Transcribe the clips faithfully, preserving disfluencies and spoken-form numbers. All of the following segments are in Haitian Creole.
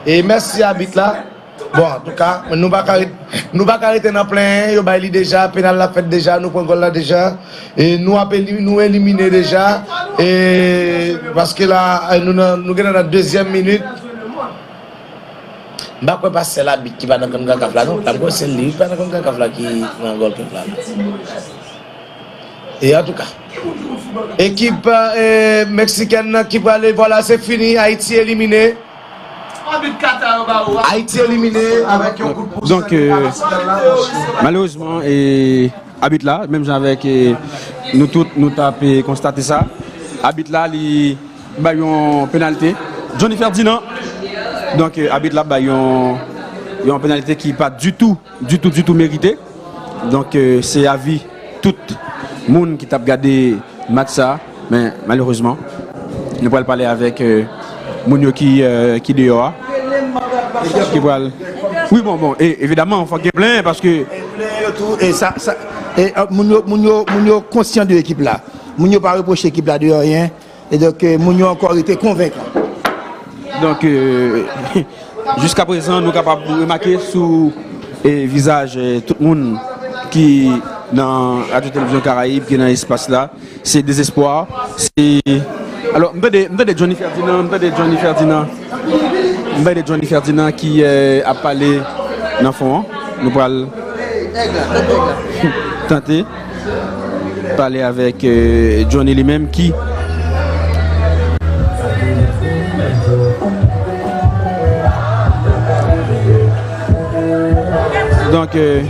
E mèsi abit la. Bon, antouka, nou pa ka ret-, nou pa ka rete nan plenyen, yo bay li deja, penal la fèt deja, nou pran gòl la deja. E nou ap eli-, nou elimine deja. E paske la, nou nan, nou gentan nan dezyèm minit. M pa kwè pa sèl abit ki pa nan konnkakaf la, non. M kwè se li ki pa nan konnkakaf la ki nan gòl konk la. E antouka, ekip, e, meksikèn nan ki prale, vwala, se fini, Ayiti elimine. Ayiti elimine avèk yon kout pou Donk, e, malerezman, e, abit la, menm jan avèk, e, nou tout, nou t ap, e, konstate sa. Abit la, li bay yon penalite. Johnny Ferdinand. Donk, e, abit la bay yon, yon penalite ki pa ditou, ditou, ditou merite. Donk, e, se avi tout moun ki t ap gade match sa, men malerezman, nou pral pale avèk, e, moun yo ki, e, ki deyò a. Ki pral Wi, bon, bon, e, evidaman, fòk gen plenyen, paske Gen plenyen yo tou, e sa, sa, e, e, moun yo, moun yo, moun yo konsyan de ekip la. Moun yo pa repwoche ekip la de anyen. E donk, e, moun yo ankò rete konvenkan. Donk, e, jiskaprezan, nou kapab remake sou, e, vizaj, e, tout moun ki nan Radyo Televizyon Karayib, ki nan espas la, se dezespwa. Se, alò, m tande, m tande Johnny Ferdinand, m tande Johnny Ferdinand, m tande Johnny Ferdinand ki, e, ap pale nan fon an. Nou pral tante pale avèk, e, Johnny li menm ki Donk, e,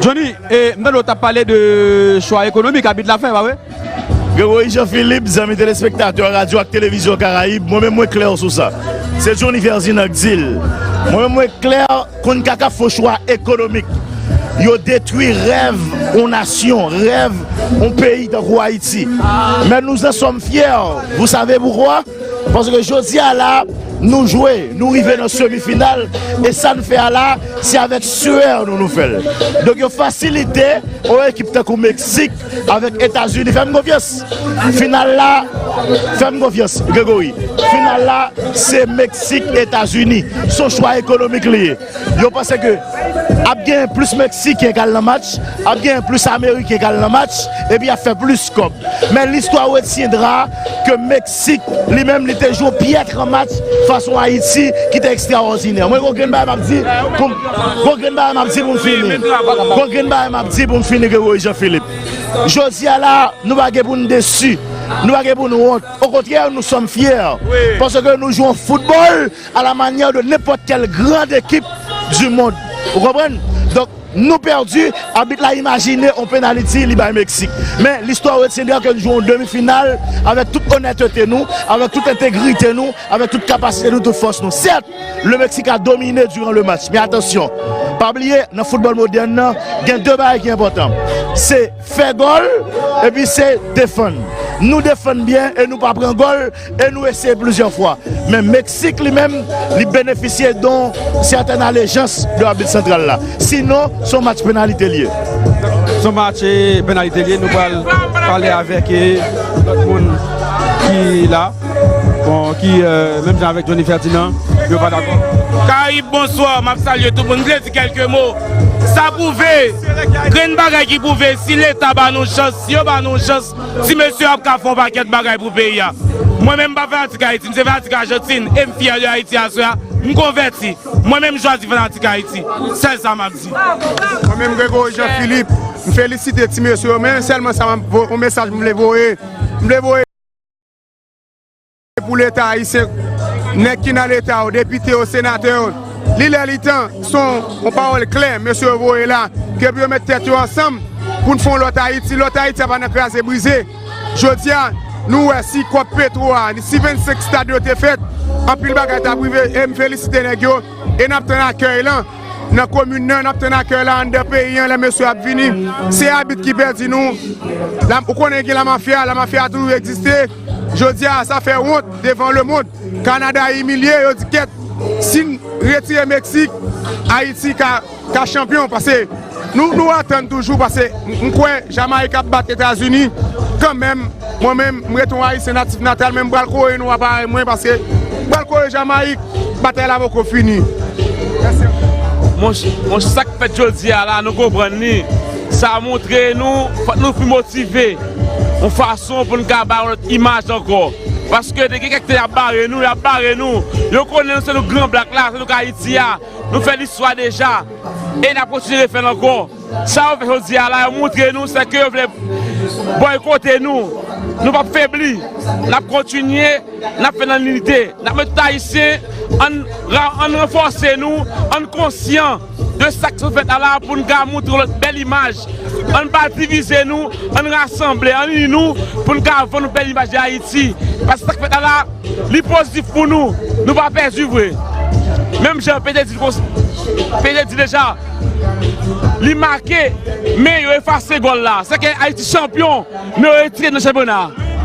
Johnny, e, m tande w t ap pale de chwa ekonomik abit la fè, pa vre? Gregory Jean Philippe, zanmi telespektatè Radyo ak Televizyon Karayib, mwen menm mwen klè sou sa. Se Johnny Ferdinand k di l. Mwen menm mwen klè, konnkakaf fè chwa ekonomik. Yo detwi rèv yon nasyon, rèv yon peyi tankou Ayiti. Men nou en sòm fyè. Vous savez pourquoi? Paske jodi a la, nou jwe, nou rive nan semi final, e sa n fè a la, se avèk swè nou, nou fè l. Donk, yo fasilite yon ekip tankou Meksik avèk Etazini. Fè m konfyans. Final la, fè m konfyans, Gregory. Final la, se Meksik, Etazini. Se yon chwa ekonomik li ye. Yo panse ke ap gen plis Meksiken k al nan match, ap gen plis Ameriken k al nan match, epi y ap fè plis kòb. Men listwa retiendra ke Meksik, li menm, li te jwe yon pyètre match fas yon Ayiti ki te ekstraòdinè. Mwen, gon grenn bagay m ap di, pou m, gon grenn bagay m ap di pou m fini. Gon grenn bagay m ap di pou m fini, Gregory Jean Philippe. Jodi a la, nou pa gen pou n desi, nou pa gen pou n wont. Okontrè, nou sòm fyè. Paske nou jwe yon foutbòl à la manière de n'importe quelle grande équipe du monde. Ou konprann? Donk, nou pèdi, abit la imajine yon penaliti li bay Meksik. Men, listwa retiendra ke nou jwe yon demi final avèk tout onètete nou, avèk tout entegrite nou, avèk tout kapasite nou, tout fòs nou. Sèt, le Mexique a dominé durant le match. Men atansyon, pa bliye, nan foutbòl modèn nan, gen de bagay ki enpòtan. Se fè gòl, epi se defann. Nou defann byen e nou pa pran gòl, e nou eseye plizyè fwa. Men Meksik li menm, li benefisye de yon sètèn alejans de abit santral la. Sinon, se yon match penalite li ye. Se yon match, e, penalite li ye. Nou pral pale avèk, e, lòt moun ki la. Bon, ki, e, menm jan avèk Johnny Ferdinand, yo pa dakò. Karayib, bonswa, m ap salye tout moun. M vle di kèlke mo. Sa pwouve, grenn bagay ki pwouve, si Leta ba nou chans, si yo ba nou chans, ti mesye ap ka fè yon pakèt bagay pou peyi a. Mwen menm, m pa fanatik Ayiti, m se fanatik Ajantin, e m fyè de Ayiti aswè a. M konvèti. Mwen menm, m chwazi fanatik Ayiti. Sèl sa m ap di. Mwen menm, Gregory Jean Philippe, m felisite ti mesye yo, men sèlman sa m ap vo-, yon mesaj m vle voye. M vle voye pou Leta ayisyen, nèg ki nan Leta yo, depite yo, senatè yo, li lè li tan, se yon, yon pawòl klè mesye yo voye la, ke pou yo met tèt yo ansanm pou n fè yon lòt Ayiti. Lòt Ayiti a pa nan kraze brize. Jodi a, nou wè si Kòp Petwo a, si vennsenk stad yo te fèt, anpil bagay t ap rive, e m felisite nèg yo, e n ap tann akèy lan. Nan komin nan, n ap tann akèy la anndan peyi an, lè mesye ap vini. Se abit ki pèdi nou. La, ou konnen gen lamafya, lamafya a toujou egziste. Jodi a, sa fè wont devan lemonn. Kanada imilye, yo di kèt, si n retire Meksik, Ayiti ka, ka chanpyon. Paske nou, nou atann toujou, paske m, m kwè Jamayik ap bat Etazini. Kanmenm, mwen menm, m ret yon Ayisyen natif natal, men m pral kore nou aparèy mwen, paske m pral kore Jamayik, batay la poko fini. Mèsi anpil. Monch-, monch-, sa k fèt jodi a la, nou konprann li. Sa montre nou, fòk nou pi motive yon fason pou n ka bay yon lòt imaj ankò. Paske te gen kèk tan y ap bare nou, y ap bare nou. Yo konnen nou se nou gran blak la, se nou k Ayiti a. Nou fè listwa deja. E n ap kontinye refè l ankò. Sa yo fè jodi a la, yo montre nou se ke yo vle bòykote nou. Nou p ap febli. N ap kontinye, n ap fè nan linite. N ap mete tout Ayisyen, ann ra-, ann ranfòse nou, ann konsyan de sa k sot fèt la la pou n ka montre yon lòt bèl imaj. Ann pa divize nou, ann rasanble, ann ini nou pou n ka vann yon bèl imaj de Ayiti. Paske sa k fèt la la, li pozitif pou nou. Nou pa pèdi vre. Menm jan P D di l konsa, P D di deja, li make, men yo efase gòl la. Sèke Ayiti chanpyon, men yo retire nan chanpyona.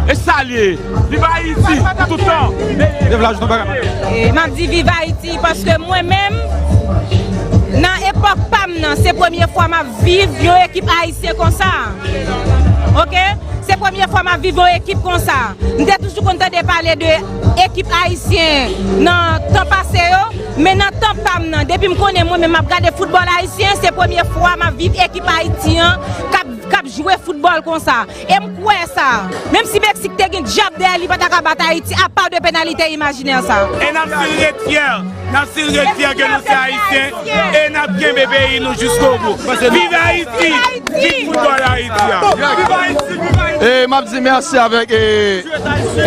E sa l ye. Viv Ayiti, tout tan. Dev Laj, non, bagay. E, m ap di viv Ayiti paske mwen menm, nan epòk pa m nan, se premye fwa m ap viv yon ekip ayisyen konsa. Oke? Se premye fwa m ap viv yon ekip konsa. M te toujou konn tande pale de ekip ayisyen nan tan pase yo, men nan tan pa m nan, depi m konnen mwen menm m ap gade foutbòl ayisyen, se premye fwa m ap viv ekip Ayiti an k ap, k ap jwe foutbòl konsa. E m kwè sa. Menm si Meksik te gen dyab dèyè li, pa ta ka bat Ayiti, apa de penalite imajinè sa. E n ap still ret fyè. N ap still ret fyè ke nou se Ayisyen e n ap kenbe peyi nou jiskobou. Viv Ayiti! Viv foutbòl Ayiti a! E m ap di mèsi avèk, e,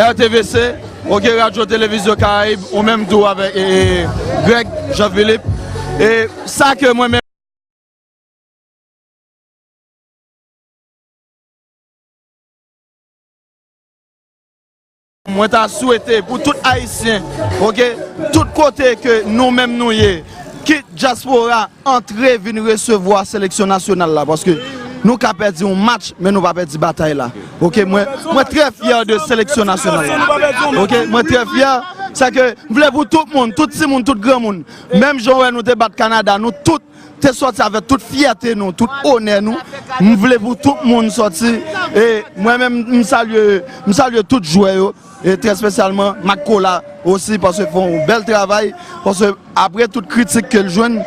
R T V C, oke, Radyo Televizyon Karayib, ou menm tou avèk, e, e, Greg Jean Philippe. E sa ke mwen menm Mwen ta swete pou tout Ayisyen, oke, tout kote ke nou menm nou ye, kit dyaspora antre vin resevwa seleksyon nasyonal la, paske nou ka pèdi yon match, men nou pa pèdi batay la. Oke, mwen, mwen trè fyè de seleksyon nasyonal la. Oke, mwen trè fyè, sa ke m vle pou tout moun, tout timoun, tout granmoun, menm jan w wè nou te bat Kanada, nou tout te sòti avèk tout fyète nou, tout onè nou. M vle pou tout moun sòti. E mwen menm, m salye, m salye tout jwè yo. E trè espesyalman Makola osi, paske fè yon bèl travay. Paske apre tout kritik ke l jwenn,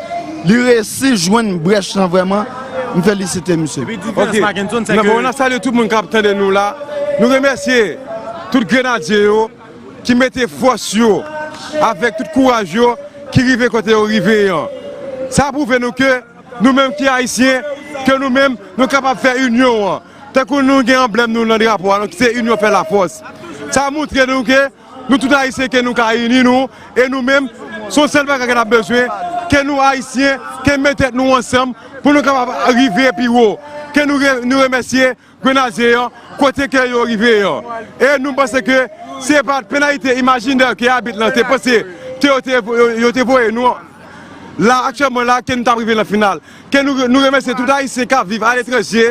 li reyisi jwenn brèch lan vrèman. M felisite misye. Ok. Nan bon, n ap salye tout moun k ap tande nou la. Nou remèsye tout grenadye yo ki mete fòs yo avèk tout kouraj yo, ki rive kote yo rive an. Sa pwouve nou ke nou menm ki Ayisyen, ke nou menm nou kapab fè inyon an. Tankou nou gen anblèm nou nan drapo a, nou ki se inyon fè lafòs. Sa montre nou ke nou tout Ayisyen ke nou ka ini nou, e nou menm, se yon sèl bagay ke n ap bezwen, ke nou Ayisyen, ke n met tèt nou ansanm pou nou kapab rive pi wo. Ke nou re-, nou remèsye grenadye an, kote ke yo rive an. E nou panse ke se pa t penalite imajinè ke abit lan te panse ke yo te, yo, yo te voye nou la, aktyèlman la, ke nou t ap rive nan final. Ke nou, nou remèsye tout Ayisyen k ap viv aletranje,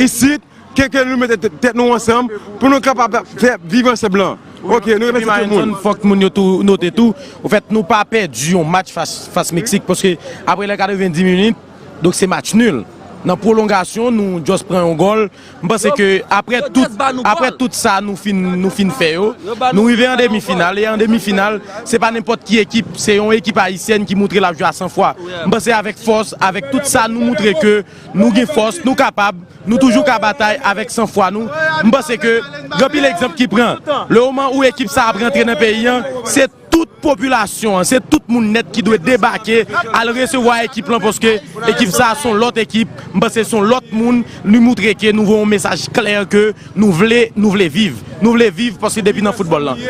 isit, ke, ke nou mete tèt, tèt nou ansanm pou nou kapab fè viv ansanm lan. Ok, nou remèsye tout moun. Fòk moun yo tou note tou, ofèt, nou pa pèdi yon match fas, fas Meksik, paske apre lè katrevenndis minit, donk se match nul. Nan pwolongasyon, nou just pran yon gòl. M panse ke apre tout, apre tout sa nou fin, nou fin fè yo, nou rive an demi final. E an demi final, se pa nenpòt ki ekip, se yon ekip ayisyèn ki montre l ap jwe a san fwa. M panse avèk fòs, avèk tout sa, nou montre ke nou gen fòs, nou kapab, nou toujou ka batay avèk san fwa nou. M panse ke gen anpil egzanp ki pran. Le moman ou ekip sa ap rantre nan peyi an, se tout popilasyon an, se tout moun nèt ki dwe debake, al resevwa ekip lan, paske ekip sa a se yon lòt ekip, m panse se yon lòt moun, li montre ke nou voye yon mesaj klè ke nou vle, nou vle viv. Nou vle viv paske depi nan foutbòl lan.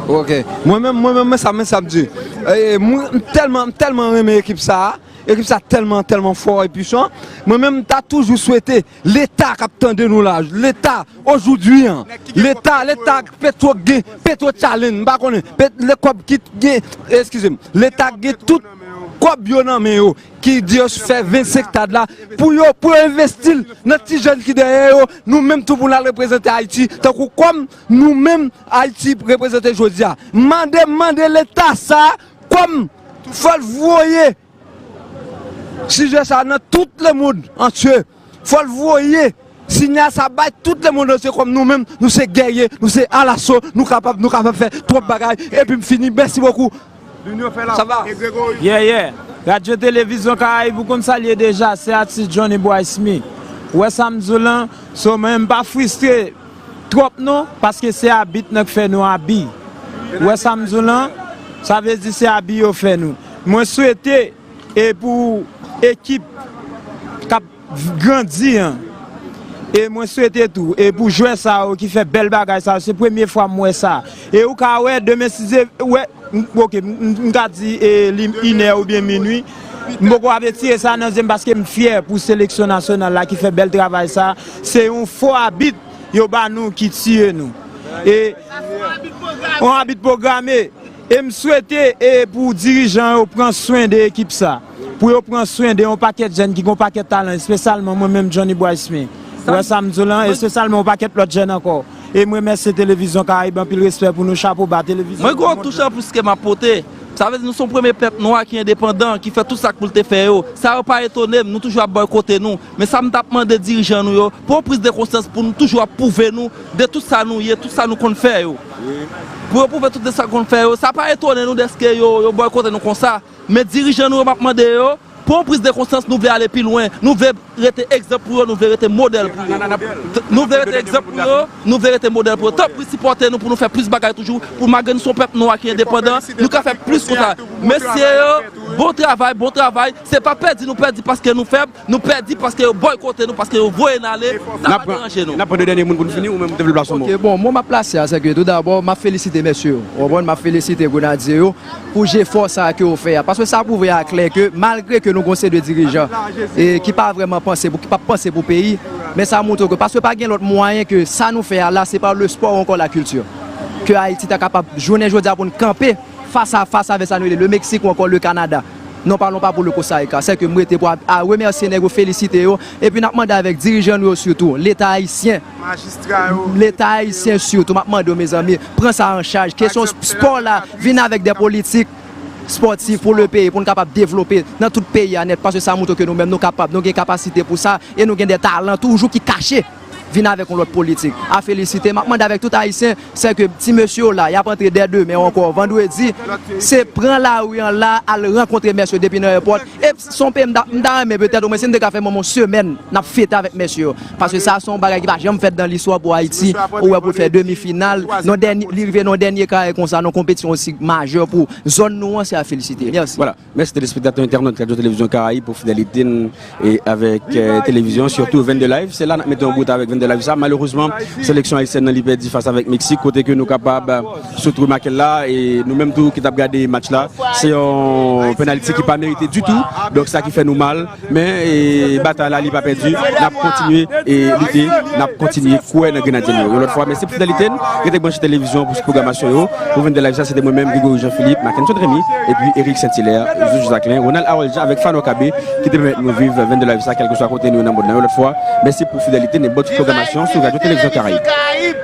Ok. Mwen menm, mwen menm, men sa, men sa m di. E, mwen, m tèlman, m tèlman renmen ekip sa a. Ekip sa tèlman, tèlman fò e pwisan. Mwen menm, m ta toujou swete Leta k ap tande nou la, Leta ojoudwi an, Leta, Leta Petro gen, Petro Challenge, m pa konnen, Pet-, le kòb ki gen, eskize m, Leta gen tout kòb yo nan men yo, ki di yo fè vennsenk stad la, pou yo, pou yo envesti l nan ti jèn ki dèyè yo, nou menm tou pou n al reprezante Ayiti, tankou kòm nou menm Ayiti reprezante jodi a. Mande, mande Leta sa, kòm fò l voye sijè sa nan tout le mond antye. Fò l voye Sinyal sa bay tout lemonn antye kòm nou menm, nou se gèrye, nou se alaso, nou kapab, nou kapab fè twòp bagay. Epi m fini, mèsi bokou. Sa va? Yeah, yeah. Radyo Televizyon Karayib, ou konn sa l ye deja, se atis Johnny Boy Smith. Ou wè sa m di w lan, so mwen m pa fristre twòp non, paske se abit nan k fè nou abi. Ou wè sa m di w lan, sa vle di se abi yo fè nou. Mwen swete e pou ekip k ap grandi an. E mwen swete tou, e pou jwè sa yo ki fè bèl bagay sa yo, se premye fwa m wè sa. E ou ka wè, demen si Dye vle, m, oke, m, m, m ka di e, li inè oubyen minui. M poko ap retire sa nan zye m paske m fyè pou seleksyon nasyonal la ki fè bèl travay sa. Se yon fo abit yo ba nou ki tiye nou. E yon abit pwograme. E m swete e pou dirijan yo pran swen de ekip sa. Pou yo pran swen de yon pakèt jèn ki gen yon pakèt talan, espesyalman mwen menm Johnny Boy Smith. Ou wè sa m di w lan, espesyalman yon pakèt lòt jèn ankò. E m remèsye Televizyon Karayib, anpil respè pou nou, chapo ba Televizyon. Mwen gen yon touch anplis ke m ap pote. Sa vle di nou se yon premye pèp nwa ki endepandan, ki fè tout sa k pou l te fè yo. Sa yo pa etone m, nou toujou ap bòykote nou. Men sa m t ap mande dirijan nou yo, pran yon priz de konsyans pou nou toujou ap pwouve nou de tout sa nou ye, tout sa nou konn fè yo. Pou yo pwouve tout de sa nou konn fè yo, sa pa etone nou dèske yo, yo bòykote nou konsa. Men dirijan nou yo, m ap mande yo, pran yon priz de konsyans, nou vle ale pi lwen, nou vle rete egzanp pou yo, nou vle rete modèl pou yo. Nou vle rete egzanp pou yo, nou vle rete modèl pou yo. Tanpri sipòte nou pou nou fè plis bagay toujou, pou malgre nou se yon pèp nwa ki endepandan, nou ka fè plis konsa. Mesye yo, bon travay, bon travay. Se pa pèdi nou pèdi paske nou fèb, nou pèdi paske yo bòykote nou, paske yo voye n ale. Sa pa deranje nou. N ap pran de dènye moun pou n fini, ou menm ou te vle plase yon mo. Ok, bon, mo m ap plase a, se ke tou dabò, m ap felisite mesye yo. Ou konprann, m ap felisite grenadye yo pou jefò sa ke yo fè a. Paske sa pwouve aklè ke malgre ke nou gon seri de dirijan e ki pa vrèman panse pou, ki p ap panse pou peyi, men sa montre ke paske pa gen lòt mwayen ke sa nou fè a la, se pa le sport ou ankò la culture. Ke Ayiti ta kapab jounen jodi a pou n kanpe fas a fas avèk sa nou rele le Mexique ou ankò le Canada. Non, parlons pas pour le Costa Rica. Se ke m rete pou a, a remèsye nèg yo, felisite yo. Epi n ap mande avèk dirijan nou yo sitou, Leta ayisyen. Majistra yo. Leta ayisyen sitou, m ap mande yo, mezanmi, pran sa an chaj. Kesyon spò la, vin avèk de politik spòtif pou le peyi, pou n kapab devlope nan tout peyi a nèt, paske sa montre ke nou menm, nou kapab, nou gen kapasite pou sa, e nou gen de talan toujou ki kache. Vin avèk yon lòt politik. A felisite, m ap mande avèk tout Ayisyen, se ke ti mesye yo la, y ap antre dè demen ankò, vandredi, se pran lari an la, al rankontre mesye yo depi nan èpòt. E se yon peyi m ta, m ta renmen petèt, omwen si n te ka fè menm yon semèn, n ap fete avèk mesye yo. Paske sa se yon bagay ki pa janm fèt nan listwa pou Ayiti. Ou wè pou l fè demi final, nan dènye, li rive nan dènye kare konsa, nan konpetisyon osi majè pou zòn nou an, se a felisite. Mèsi. Vwala. Mèsi telespektatè, entènot Radyo Televizyon Karayib pou fidelite n e avèk eh, televizyon, sitou Vennde Live. Se la n ap mete yon bout avèk Vennde Live sa. Malerezman, seleksyon ayisyèn nan li pèdi fas avèk Meksik, kote ke nou kapab eh, sot remake l la, e nou menm tou ki t ap gade match la, se yon penalti ki pa merite ditou. Donk sa ki fè nou mal, men eh, batay la li pa pèdi. N ap kontinye e lite, n ap kontinye kwè nan Grenadye nou yo. Yon lòt fwa, mèsi pou fidelite n. Rete branche televizyon pou pwogramasyon yo. Pou Vennde Live sa, se te mwen menm, Gregory Jean Philippe, Mackenson Remy, epi Eric Saint-Hilaire, Zuzu Jacquelin, Ronald Harold Jean avèk Fano Kabe, ki te pèmèt nou viv Vennde Live sa, kèlkeswa kote nou ye nan mond lan. Yon lòt fwa, mèsi pou fidelite n e bòn pwogramasyon sou Radyo Televizyon Karayib.